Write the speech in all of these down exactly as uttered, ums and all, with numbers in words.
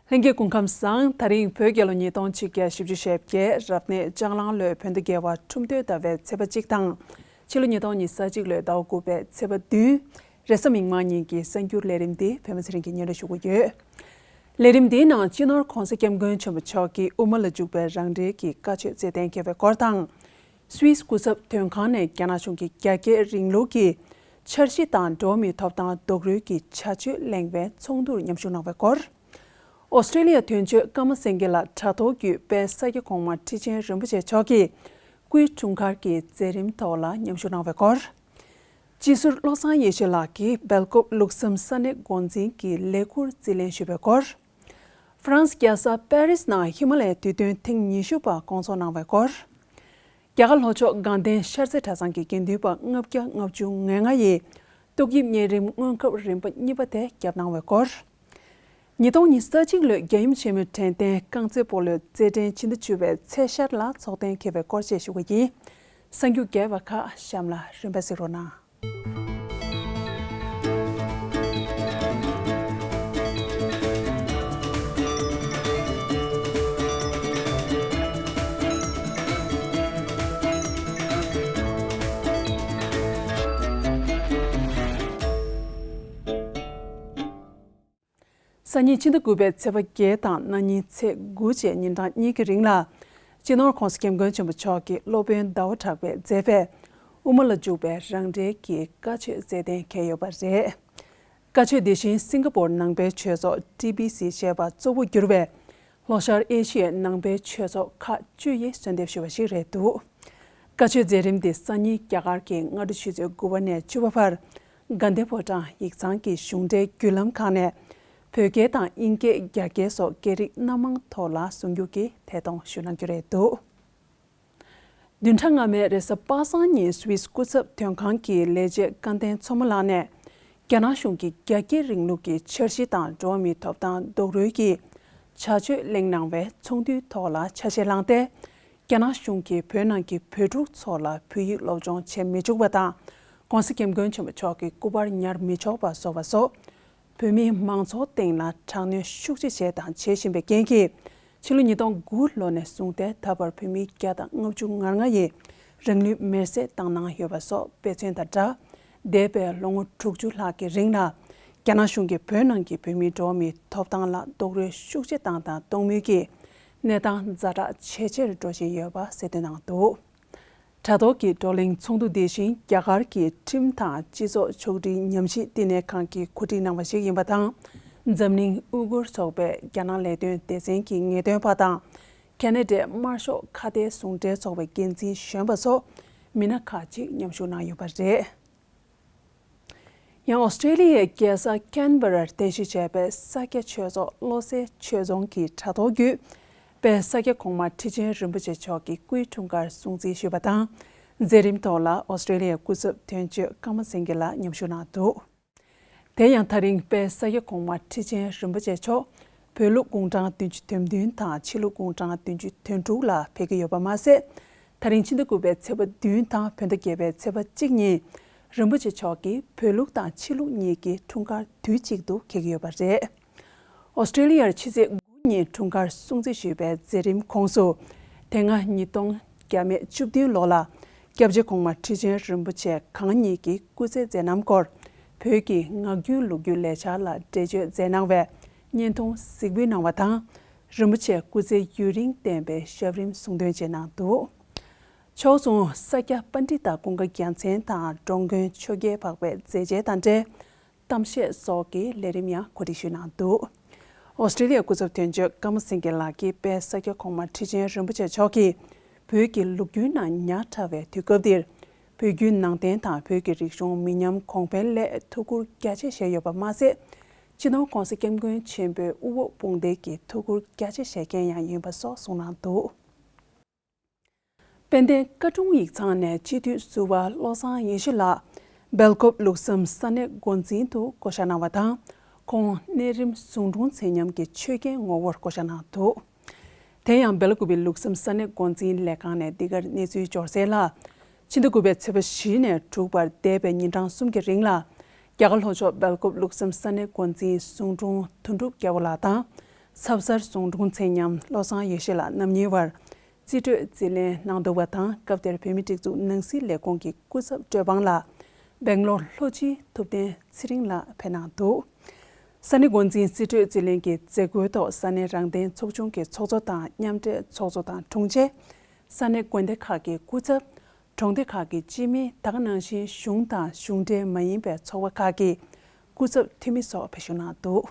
ལྷན་རྒྱས་སྐུ་ཁམས་བཟང་། ད་རིང་བོད་རྒྱལ་ལོ་ཉིས་སྟོང་ཆིག་བརྒྱ་བཞི་བཅུ་ཞེ་བརྒྱད། རབ་གནས་ལྕགས་གླང་ལོའི་བོད་ཟླ་བརྒྱད་པ་ཁྲུམས་སྟོད་ཟླ་བའི་ཚེས་པ་གཅིག་དང་། ཕྱི་ལོ་ཉིས་སྟོང་ཉི་ཤུ་རྩ་གཅིག་ལོའི་ཟླ་བ་དགུ་པའི་ཚེས་པ་བདུན། རེས་གཟའ་མིག་དམར་ཉིན་གྱི་གསར་འགྱུར་ལས་རིམ་འདི་པད་མ་ཚེ་རིང་གིས་སྙན་སྒྲོན་ཞུ་གི་ཡོད། ལས་རིམ་འདིའི་ནང་སྤྱི་ནོར་༸གོང་ས་༸སྐྱབས་མགོན་ཆེན་པོ་མཆོག་གིས་དབུ་མ་ལ་འཇུག་པའི་རང་འགྲེལ་གྱི་བཀའ་ཆོས་སྩལ་གཏན་འཁེལ་བའི་སྐོར་དང་། སུད་སི་སྐུ་ཚབ་དོན་ཁང་ནས་རྒྱ་ནག་གཞུང་གི་རྒྱ་སྐྱེད་རིང་ལུགས་ཀྱི་འཆར་གཞི་དང་འགྲོ་བ་མིའི་ཐོབ་ཐང་རྡོག་རོལ་གྱི་བྱ་སྤྱོད་གླེང་བའི་ཚོགས་འདུར་མཉམ་ཞུགས་གནང་བའི་སྐོར། ཨོ་སི་ཀྲི་ལི་ཡ་དོན་གཅོད་ཀརྨ་སེང་གེ་ལགས་དྲ་ཐོག་བརྒྱུད་དཔལ་ས་སྐྱ་གོང་མ་ཁྲི་ཆེན་རིན་པོ་ཆེ་མཆོག་གི་སྐུའི་འཁྲུངས་སྐར་གྱི་མཛད་རིམ་ཐོག་ལ་མཉམ་ཞུགས་གནང་བའི་སྐོར། སྤྱི་ཟུར་བློ་བཟང་ཡེ་ཤེས་ལགས་ཀྱིས་སྦེལ་ཀོབ་ལུགས་བསམ་ས་གནས་འགོ་འཛིན་གྱི་ལས་ཁུར་རྩིས་ལེན་ཞུས་པའི་སྐོར། ཧྥ་རན་སི་རྒྱལ་ས་པེ་རིས་ནང་ཧི་མ་ལ་ཡའི་དུས་སྟོན་ཐེངས་ཉི་ཤུ་པ་སྐོང་ཚོགས་གནང་བའི་སྐོར། རྒྱ་གར་ལྷོ་ཕྱོགས་དགའ་ལྡན་ཤར་རྩེ་གྲྭ་ཚང་གི་དགེ་འདུན་པ་ལྔ་བརྒྱ་ལྔ་བཅུ་ང་ལྔ་ཡིས་ཏོག་དབྱིབས་གཉན་རིམས་སྔོན་ཁབ་རིམ་པ་གཉིས་པ་དེ་བརྒྱབ་གནང་བའི་སྐོར། ཉིས་སྟོང་ཉི་ཤུ་རྩ་གཅིག་ལོའི་རྒྱལ་ཡུམ་ཆེན་མོའི་དྲན་རྟེན་རྐང་རྩེད་སྤོ་ལོའི་རྩེད་འགྲན་ཕྱི་ཟླ་བཅུ་པའི་ཚེས་ཤར་ལ་ཚོགས་གཏན་འཁེལ་བའི་སྐོར་བཅས་ཞུ་གི་ཡིན། གསར་འགྱུར་རྒྱས་པ་ཁག་གཤམ་ལ་རིམ་པས་གཟིགས་རོགས་གནང་། སང་ཉིན་ཕྱི་ཟླ་དགུ་པའི་ཚེས་པ་བརྒྱད་དང་གནངས་ཉིན་ཚེས་དགུ་བཅས་ཉིན་གྲངས་གཉིས་ཀྱི་རིང་ལ། སྤྱི་ནོར་༸གོང་ས་༸སྐྱབས་མགོན་ཆེན་པོ་མཆོག་གིས་སློབ་དཔོན་ཟླ་བ་གྲགས་པའི་མཛད་པས་དབུ་མ་ལ་འཇུག་པའི་རང་འགྲེལ་གྱི་བཀའ་ཆོས་སྩལ་གཏན་འཁེལ་ཡོད་པ་རེད། བཀའ་ཆོས་འདི་བཞིན་སིང་ག་པོར་ནང་པའི་ཆོས་ཚོགས་ཊི་བི་སི་ཞེས་པ་གཙོ་བོར་གྱུར་བའི་ལྷོ་ཤར་ཨེ་ཤི་ཡའི་ནང་པའི་ཆོས་ཚོགས་ཁག་བཅུ་ཡིས་གསོལ་འདེབས་ཞུས་པ་ཞིག་རེད་འདུག། བཀའ་ཆོས་མཛད་རིམ་འདི་སང་ཉིན་རྒྱ་གར་གྱི་སྔ་དྲོ་ཆུ་ཚོད་དགུ་པ་ནས་བཅུ་པ་བར་དགའ་ལྡན་ཕོ་བྲང་ཡིག་ཚང་གི་གཞུང་འབྲེལ་བརྒྱུད་ལམ་ཁག་ནས་བོད་སྐད་དང་དབྱིན་སྐད། རྒྱ་སྐད་སོགས་སྐད་རིགས་སྣ་མང་ཐོག་ལ་གསུང་སྒྱུར་གྱིས་ཐད་གཏོང་ཞུ་གནང་རྒྱུ་རེད་འདུག། བདུན་ཕྲག་སྔ་མའི་རེས་གཟའ་པ་སངས་ཉིན་སུད་སི་སྐུ་ཚབ་དོན་ཁང་གི་ལས་བྱེད་སྐལ་ལྡན་མཚོ་མོ་ལགས་ནས་རྒྱ་ནག་གཞུང་གི་རྒྱ་སྐྱེད་རིང་ལུགས་ཀྱི་འཆར་གཞི་དང་འགྲོ་བ་མིའི་ཐོབ་ཐང་རྡོག་རོལ་གྱི་བྱ་སྤྱོད་གླེང་གནང་བའི་ཚོགས་འདུའི་ཐོག་ལ་ཆ་ཤས་བླངས་ཏེ། རྒྱ་ནག་གཞུང་གིས་བོད་ནང་གི་བོད་ཕྲུག་ཚོ་ལ་བོད་ཡིག་སློབ་སྦྱོང་བྱེད་མི་བཅུག་པ་དང་། ྋགོང་ས་ྋསྐྱབས་མགོན་ཆེན་པོ་མཆོག་གི་སྐུ་པར་ཉར་མི་ཆོག་པ་སོགས་པ་སོགས། བོད་མིའི་མང་ཚོགས་སྟེང་ལ་དྲག་གནོན་ཤུགས་ཆེ་བྱས་དང་བྱེད་བཞིན་པའི་རྐྱེན་གྱིས། ཕྱི་ལོ་ཉིས་སྟོང་དགུ་ལོ་ནས་བཟུང་སྟེ་ད་བར་བོད་མི་བརྒྱ་དང་ལྔ་བཅུ་ང་ལྔ་ཡིས་རང་ལུས་མེར་སྲེག་བཏང་གནང་ཡོད་པ་སོགས་དཔེ་མཚོན་དང་སྦྲགས། འདས་པའི་ལོ་ངོ་དྲུག་ཅུ་ལྷག་གི་རིང་ལ། རྒྱ་ནག་གཞུང་གིས་བོད་ནང་གི་བོད་མིའི་འགྲོ་བ་མིའི་ཐོབ་ཐང་ལ་རྡོག་རོལ་ཤུགས་ཆེ་བཏང་དང་གཏོང་མུས་ཀྱི་གནས་སྟངས་ཛ་དྲག་ཇེ་ཆེར་འགྲོ་བཞིན་ཡོད་པ་གསལ་སྟོན་གནང་འདུག། དྲ་ཐོག་གི་བགྲོ་གླེང་ཚོགས་འདུ་འདི་བཞིན་རྒྱ་གར་གྱི་ཁྲིམས་དང་སྤྱི་ཚོགས་ཕྱོགས་སྒྲིག་ཉམས་ཞིབ་བསྟི་གནས་ཁང་གིས་གོ་སྒྲིག་གནང་བ་ཞིག་ཡིན་པ་དང་། འཛམ་གླིང་ཨུ་གུར་ཚོགས་པའི་རྒྱ་ནག་ལས་དོན་སྡེ་ཚན་གྱི་ངེས་སྟོན་པ་དང་། ཁ་ན་ཌའི་དམར་ཤོག་ཁ་གཏད་ཟུང་འབྲེལ་ཚོགས་པའི་འགན་འཛིན་གཞོན་པ་སོགས་མི་སྣ་ཁག་ཅིག་མཉམ་ཞུགས་གནང་ཡོད་པ་རེད། ཡང་ཨོ་སི་ཀྲེ་ལི་ཡའི་རྒྱལ་ས་ཁན་བྷ་རར་རྟེན་གཞི་བྱས་པའི་ས་སྐྱ་ཆོས་ཚོགས་བློ་གསལ་ཆོས་རྫོང་གི་དྲ་ཐོག་བརྒྱུད། དཔལ་ས་སྐྱ་གོང་མ་ཁྲི་ཆེན་རིན་པོ་ཆེ་མཆོག་གི་སྐུའི་འཁྲུངས་སྐར་སྲུང་བརྩི་ཞུས་པ་དང་། མཛད་རིམ་ཐོག་ལ་ཨོ་སི་ཀྲེ་ལི་ཡའི་སྐུ་ཚབ་དོན་གཅོད་ཀརྨ་སེང་གེ་ལགས་མཉམ་ཞུགས་གནང་འདུག། དེ་ཡང་ད་རིང་དཔལ་ས་སྐྱ་གོང་མ་ཁྲི་ཆེན་རིན་པོ་ཆེ་མཆོག་བོད་ལུགས་དགུང་གྲངས་བདུན་ཅུ་དོན་བདུན་དང་ཕྱི་ལུགས་དགུང་གྲངས་བདུན་ཅུ་དོན་དྲུག་ལ་ཕེབས་ཀྱི་ཡོད་པ་མ་ཟད། ད་རིང་ཕྱི་ཟླ་དགུ་པའི་ཚེས་པ་བདུན་དང་བོད་ཟླ་བརྒྱད་པའི་ཚེས་པ་གཅིག་ཉིན་རིན་པོ་ཆེ་མཆོག་གིས་བོད་ལུགས་དང་ཕྱི་ལུགས་གཉིས་ཀྱི་འཁྲུངས་སྐར་དུས་གཅིག་ཏུ་འཁེལ་གྱི་ཡོད་པ་རེད། ཨོ་སི་ཀྲེ་ལི་ཡར་ཕྱི་ཚེས་དགུ་ཉིན་འཁྲུངས་སྐར་སྲུང་བརྩི་ཞུས་པའི་མཛད་རིམ་ཁོངས་སུ། དེ་སྔ་ཉིས་སྟོང་བརྒྱ་མེད་བཅུ་བདུན་ལོ་ལ་སྐྱབས་རྗེ་གོང་མ་ཁྲི་ཆེན་རིན་པོ་ཆེ་གང་ཉིད་ཀྱི་སྐུ་ཚེ་མཛད་རྣམ་སྐོར་བོད་ཀྱི་ངག་རྒྱུན་ལོ་རྒྱུས་ལས་འཆར་ལ་འགྲེལ་བརྗོད་མཛད་གནང་བའི་བརྙན་ཐུང་གཟིགས་འབུལ་གནང་བ་དང་། རིན་པོ་ཆེའི་སྐུ་ཚེ་ཡུན་རིང་བརྟན་པའི་ཞབས་རིམ་གསུང་འདོན་བཅས་གནང་འདུག། ཕྱོགས་མཚུངས་ས་སྐྱ་པཎྜི་ཏ་ཀུན་དགའ་རྒྱལ་མཚན་དང་འགྲོ་མགོན་ཆོས་རྒྱལ་འཕགས་པའི་མཛད་རྗེས་དང་འབྲེལ། གཏམ་བཤད་སོགས་ཀྱི་ལས་རིམ་ཡང་གོ་སྒྲིག་ཞུས་གནང་འདུག། ཨོ་སི་ཀྲེ་ལི་ཡའི་སྐུ་ཚབ་དོན་གཅོད་ཀརྨ་སེང་གེ་ལགས་ཀྱིས་དཔལ་ས་སྐྱ་གོང་མ་ཁྲི་ཆེན་རིན་པོ་ཆེ་མཆོག་གིས་བོད་ཀྱི་ལོ་རྒྱུས་ནང་ཉག་ཕྲ་བའི་དུས་སྐབས་འདིར། བོད་བརྒྱུད་ནང་བསྟན་དང་བོད་ཀྱི་རིག་གཞུང་མི་ཉམས་གོང་འཕེལ་སླད་ཐུགས་ཁུར་རྒྱ་ཆེ་བཞེས་ཡོད་པ་མ་ཟད། སྤྱི་ནོར་༸གོང་ས་༸སྐྱབས་མགོན་ཆེན་པོའི་དབུ་འོག་དཔུང་སྡེ་གི་ཐུགས་ཁུར་རྒྱ་ཆེ་བཞེས་མཁན་ཡང་ཡིན་པ་སོགས་གསུངས་གནང་འདུག། དཔལ་ལྡན་བཀའ་དྲུང་ཡིག་ཚང་ནས་སྤྱི་འཐུས་ཟུར་པ་བློ་བཟང་ཡེ་ཤེས་ལགས་སྦེལ་ཀོབ་ལུགས་བསམ་ས་གནས་འགོ་འཛིན་དུ་བསྐོ་བཞག་གནང་བ་དང་། ཁོང་གནས་རིམ་ཟུང་དྲུང་ཚད་མཉམ་གྱི་ཆོས་རྒྱལ་ངོ་བོར་བསྐོ་བཞག་གནང་འདུག། དེ་ཡང་སྦེལ་ཀོབ་པའི་ལུགས་བསམ་ས་གནས་འགོ་འཛིན་ལས་ཁང་ནས་འདི་གར་གནས་ཚུལ་འབྱོར་གསལ་ལ། ཕྱི་ཟླ་དགུ་པའི་ཚེས་པ་བཞི་ནས་དྲུག་བར་འདས་པའི་ཉིན་གྲངས་གསུམ་གྱི་རིང་ལ། རྒྱ་གར་ལྷོ་ཕྱོགས་སྦེལ་ཀོབ་ལུགས་བསམ་ས་གནས་འགོ་འཛིན་ཟུང་དྲུང་དོན་གྲུབ་རྒྱལ་པོ་ལགས་དང་། ཚབ་གསར་ཟུང་དྲུང་ཚེ་ཉམས་བློ་བཟང་ཡེ་ཤེས་ལགས་རྣམ་གཉིས་བར་རྩིས་སྤྲོད་རྩིས་ལེན་གནང་འདུག་པ་དང་། སྐབས་དེར་བོད་མིའི་སྒྲིག་འཛུགས་ནང་སྲིད་ལས་ཁུངས་ཀྱི་སྐུ་ཚབ་སྤྲོད་དཔང་ལ་སྦེང་ལོར་ལྷོ་སྤྱི་ཐུབ་བསྟན་ཚེ་རིང་ལགས་ཕེབས་གནང་འདུག། ས་གནས་འགོ་འཛིན་རྩིས་སྤྲོད་རྩིས་ལེན་གྱི་མཛད་སྒོའི་ཐོག་ས་གནས་རང་བདེན་ཚོགས་ཆུང་གི་ཚོགས་གཙོ་དང་མཉམ་འབྲེལ་ཚོགས་གཙོ་དང་དྲུང་ཆེ། ས་གནས་དགོན་སྡེ་ཁག་གི་སྐུ་ཚབ། གྲོང་སྡེ་ཁག་གི་སྤྱི་མི། ད་ག་ནང་བཞིན་གཞུང་དང་གཞུང་འབྲེལ་མ་ཡིན་པའི་ཚོགས་པ་ཁག་གི་སྐུ་ཚབ་འཐུས་མི་སོགས་ཕེབས་ཞུགས་གནང་འདུག།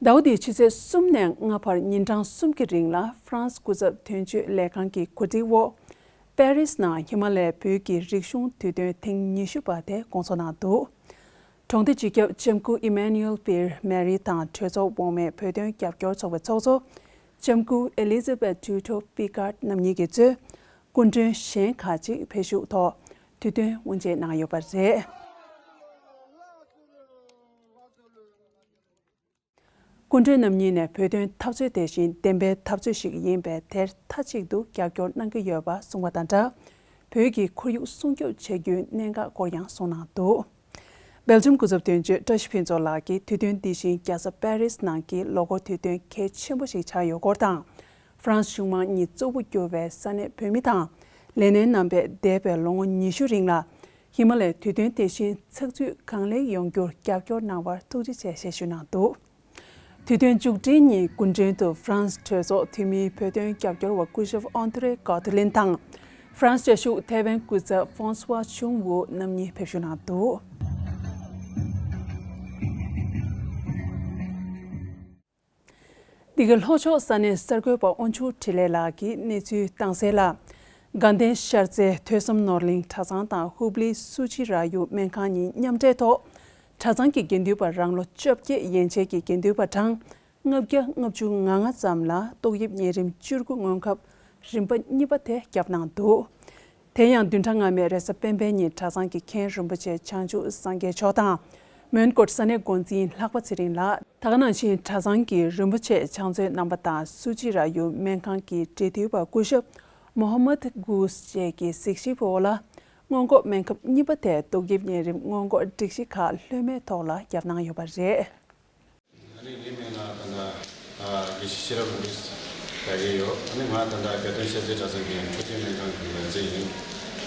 ཟླ་བ་འདིའི་ཕྱི་ཚེས་གསུམ་ནས་ལྔ་བར་ཉིན་གྲངས་གསུམ་གྱི་རིང་ལ་ཧྥ་རན་སི་སྐུ་ཚབ་དོན་གཅོད་ལས་ཁང་གི་གོ་སྒྲིག་འོག་པེ་རིས་ནང་ཧི་མ་ལའི་བོད་ཀྱི་རིག་གཞུང་དུས་སྟོན་ཐེངས་ཉི་ཤུ་པ་དེ་སྐོང་ཚོགས་གནང་འདུག། གྲོང་སྡེ་སྤྱི་ཁྱབ་ལྕམ་སྐུ་ཨི་མེ་ནུ་ཨེལ་པིར་མེ་རི་དང་གྲོས་ཚོགས་འོག་མའི་བོད་དོན་རྒྱབ་སྐྱོར་ཚོགས་པའི་ཚོགས་གཙོ་ལྕམ་སྐུ་ཨེ་ལི་ཛ་བེད་ཏུའུ་ཐོ་པི་ཀར་རྣམ་གཉིས་ཀྱིས་གཙོས་སྐུ་མགྲོན་གཞན་ཁག་ཅིག་ཕེབས་ཞུགས་ཐོག་དུས་སྟོན་དབུ་འབྱེད་གནང་ཡོད་པ་རེད། སྐུ་མགྲོན་རྣམ་གཉིས་ནས་བོད་དོན་འཐབ་རྩོད་དེ་བཞིན་བདེན་པའི་འཐབ་རྩོད་ཞིག་ཡིན་པས་དེར་མཐའ་གཅིག་ཏུ་རྒྱབ་སྐྱོར་གནང་གི་ཡོད་པ་གསུངས་པ་དང་སྦྲགས། བོད་ཀྱི་ཁོར་ཡུག་སྲུང་སྐྱོབ་བྱ་རྒྱུའི་གནད་འགག་སྐོར་ཡང་གསུངས་གནང་འདུག། སྦེལ་ཇམ་སྐུ་ཚབ་དོན་གཅོད་བཀྲ་ཤིས་ཕུན་ཚོགས་ལགས་ཀྱིས་དུས་སྟོན་འདི་བཞིན་རྒྱལ་ས་པེ་རིས་ནང་གི་ལོ་འཁོར་དུས་སྟོན་གལ་ཆེན་པོ་ཞིག་ཆགས་ཡོད་སྐོར་དང་། ཧྥ་རན་སི་གཞུང་མང་གཉིས་གཙོ་བོ་གྱུར་བའི་ས་གནས་བོད་མི་དང་ལས་སྣེ་རྣམ་པས་འདས་པའི་ལོ་ངོ་ཉི་ཤུ་རིང་ལ་ཧི་མ་ལའི་དུས་སྟོན་དེ་བཞིན་ཚགས་ཚུད་གང་ལེགས་ཡོང་རྒྱུར་རྒྱབ་སྐྱོར་གནང་བར་ཐུགས་རྗེ་ཆེ་ཞེས་ཞུས་གནང་འདུག། དུས་སྟོན་མཇུག་སྒྲིལ་ཉིན་སྐུ་མགྲོན་དུ་ཧྥ་རན་སི་གྲོས་ཚོགས་འཐུས་མིའི་བོད་དོན་རྒྱབ་སྐྱོར་བ་སྐུ་ཞབས་ཨན་ཏྲེ་གོ་ཏི་ལིན་དང་། ཧྥ་རན་སི་བཅའ་བཞུགས་ཐའེ་ཝན་སྐུ་ཚབ་ཧྥོང་སུ་ཝ་ཆུང་ཝུ་རྣམ་གཉིས་ཕེབས་ཞུགས་གནང་འདུག། འདི་གའི་ལྷོ་ཕྱོགས་ས་གནས་གསར་འགོད་པ་དབང་ཕྱུག་འཕྲིན་ལས་ལགས་ཀྱིས་གནས་ཚུལ་བཏང་གསལ་ལ། དགའ་ལྡན་ཤར་རྩེ་ཐོས་བསམ་ནོར་གླིང་གྲྭ་ཚང་དང་ཧུབ་ལི་སུ་ཅི་ར་ཡུ་སྨན་ཁང་གཉིས་མཉམ་འབྲེལ་ཐོག་གྲྭ་ཚང་གི་དགེ་འདུན་པ་རང་ལོ་བཅོ་བརྒྱད་ཡན་ཆད་ཀྱི་དགེ་འདུན་པ་གྲངས་ལྔ་བརྒྱ་ལྔ་བཅུ་ང་ལྔ་ཙམ་ལ་ཏོག་དབྱིབས་གཉན་རིམས་བཅུ་དགུ་སྔོན་ཁབ་རིམ་པ་གཉིས་པ་དེ་བརྒྱབ་གནང་འདུག། དེ་ཡང་བདུན་ཕྲག་སྔ་མའི་རེས་གཟའ་སྤེན་པའི་ཉིན་གྲྭ་ཚང་གི་མཁན་རིན་པོ་ཆེ་བྱང་ཆུབ་སངས་རྒྱས་མཆོག་དང་། མོན་གྷོ་ས་གནས་འགོ་འཛིན་ལྷག་པ་ཚེ་རིང་ལགས། ད་ག་ནང་བཞིན་གྲྭ་ཚང་གི་རིན་པོ་ཆེ་ཕྱག་མཛོད་རྣམ་པ་དང་སུ་ཅི་ར་ཡུ་སྨན་ཁང་གི་འབྲེལ་མཐུད་པ་སྐུ་ཞབས་མོ་ཧ་མད་གུས་བཅས་ཀྱི་གཟིགས་ཞིབ་འོག་ལ། སྔོན་འགོག་སྨན་ཁབ་གཉིས་པ་དེ་ཏོག་དབྱིབས་གཉན་རིམས་སྔོན་འགོག་སྒྲིག་གཞི་ཁག་ལྷོད་མེད་ཐོག་ལ་བརྒྱབ་གནང་ཡོད་པ་རེད། ཨ་ནི་ངའི་མིང་ལ་ད་ལྟ་ཨ་དགེ་བཤེས་ཤེས་རབ་ལུ་ཡིས་ལབ་ཀྱི་ཡོད། ཨ་ནི་ང་ད་ལྟ་དགའ་ལྡན་ཤར་རྩེ་གྲྭ་ཚང་གི་འཕྲོད་བསྟེན་སྨན་ཁང་གི་ལས་བྱེད་ཡིན།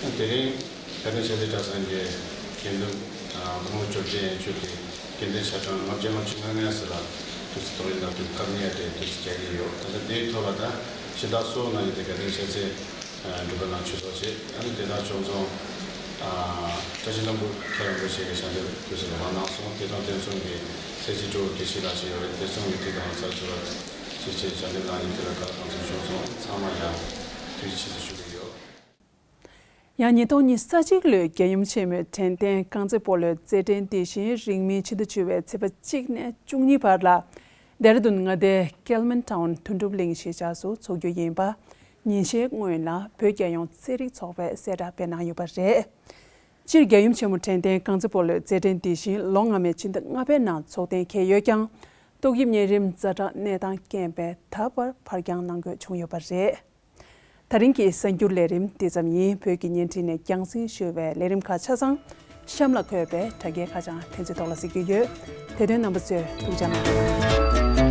ཨ་དེ་རིང་དགའ་ལྡན་ཤར་རྩེ་གྲྭ་ཚང་གི་དགེ་འདུན་ཨ་དགུང་ལོ་བཅོ་བརྒྱད་ཡན་ཆོད་ཀྱི་དགེ་འདུན་ཆ་གྲངས་ལྔ་བརྒྱ་ལྔ་བཅུ་ང་ལྔ་ཙམ་ལ་དུས་ཚོད་ཐོག་ཡིན་ན་དུས་སྐབས་གནས་དེ་དུས་ཚོད་རྒྱག་གི་ཡོད། ད་ལྟ་དེའི་ཐོག་ལ་ད་སྦྱིན་བདག་གཙོ་བོ་གནང་ཡོད་དེ་དགའ་ལྡན་ཤར་རྩེ་འབྲུག་པ་ནང་ཆོས་ཚོགས་བྱས། ཨ་ནི་དེ་དག་ཕྱོགས་མཚུངས་བཀྲ་ཤིས་ལྷུན་པོ་མཁན་རིན་པོ་ཆེ་གི་ཞལ་འདེབས་དུས་སུ་ལག་གནང་སོང་། དེ་དང་དེ་མཚུངས་ཀྱི་ཚེ་སྐྱིད་སྤྲོ་བོ་དགེ་བཤེས་ལགས་ཞིག་ཡོད་རེད། དེ་མཚུངས་ཀྱི་དེ་དང་ཚར་ཚུར་ཅིག་ཅིག་ཞལ་འདེབས་གནང་ཡིན། དེ་ལ་དགའ་ཁོང་ཚོ་ཕྱོགས་མཚུངས་ཚང་མ་ཡང་དུས་ཆེད་དུ་ཞུ་གི་ཡོད། ཡང་ཉིས་སྟོང་ཉི་ཤུ་རྩ་གཅིག་ལོའི་རྒྱལ་ཡུམ་ཆེན་མོའི་དྲན་རྟེན་རྐང་རྩེད་སྤོ་ལོའི་རྩེད་འགྲན་དེ་བཞིན་རིང་མིན་ཕྱི་ཟླ་བཅུ་པའི་ཚེས་པ་གཅིག་ནས་བཅུ་གཉིས་བར་ལ། ལྡེ་ར་ལྡུན་མངའ་སྡེའི་ཀལ་མན་ཊའུན་དོན་གྲུབ་གླིང་གཞིས་ཆགས་སུ་འཚོགས་རྒྱུ་ཡིན་པ་ཉིན་ཤས་སྔོན་ལ་བོད་རྒྱལ་ཡོངས་རྩེད་རིགས་ཚོགས་པས་གསལ་བསྒྲགས་སྤེལ་གནང་ཡོད་པ་རེད། སྤྱིར་རྒྱལ་ཡུམ་ཆེན་མོ་དྲན་རྟེན་རྐང་རྩེད་སྤོ་ལོའི་རྩེད་འགྲན་དེ་བཞིན་ལོ་སྔ་མའི་ཕྱི་ཟླ་ལྔ་པའི་ནང་འཚོགས་གཏན་འཁེལ་ཡོད་ཀྱང་། ཏོག་དབྱིབས་གཉན་རིམས་ཛ་དྲག་གནས་སྟངས་རྐྱེན་པས་ད་བར་ཕར་འགྱངས་གནང་དགོས་བྱུང་ཡོད་པ་རེད། ད་རིང་གི་གསར་འགྱུར་ལས་རིམ་འདི་ཙམ་ཡིན། བོད་ཀྱི་བརྙན་འཕྲིན་ནས་རྒྱང་སྲིང་ཞུ་བའི་ལས་རིམ་ཁག་ཆ་ཚང་གཤམ་ལ་འཁོད་པའི་དྲ་རྒྱའི་ཁ་བྱང་དེ་ཚོའི་ཐོག་ལ་གཟིགས་རྒྱུ་ཡོད། དེ་དོན་རྣམ་པ་ཚོས་ཐུགས་རྗེ་གནང་།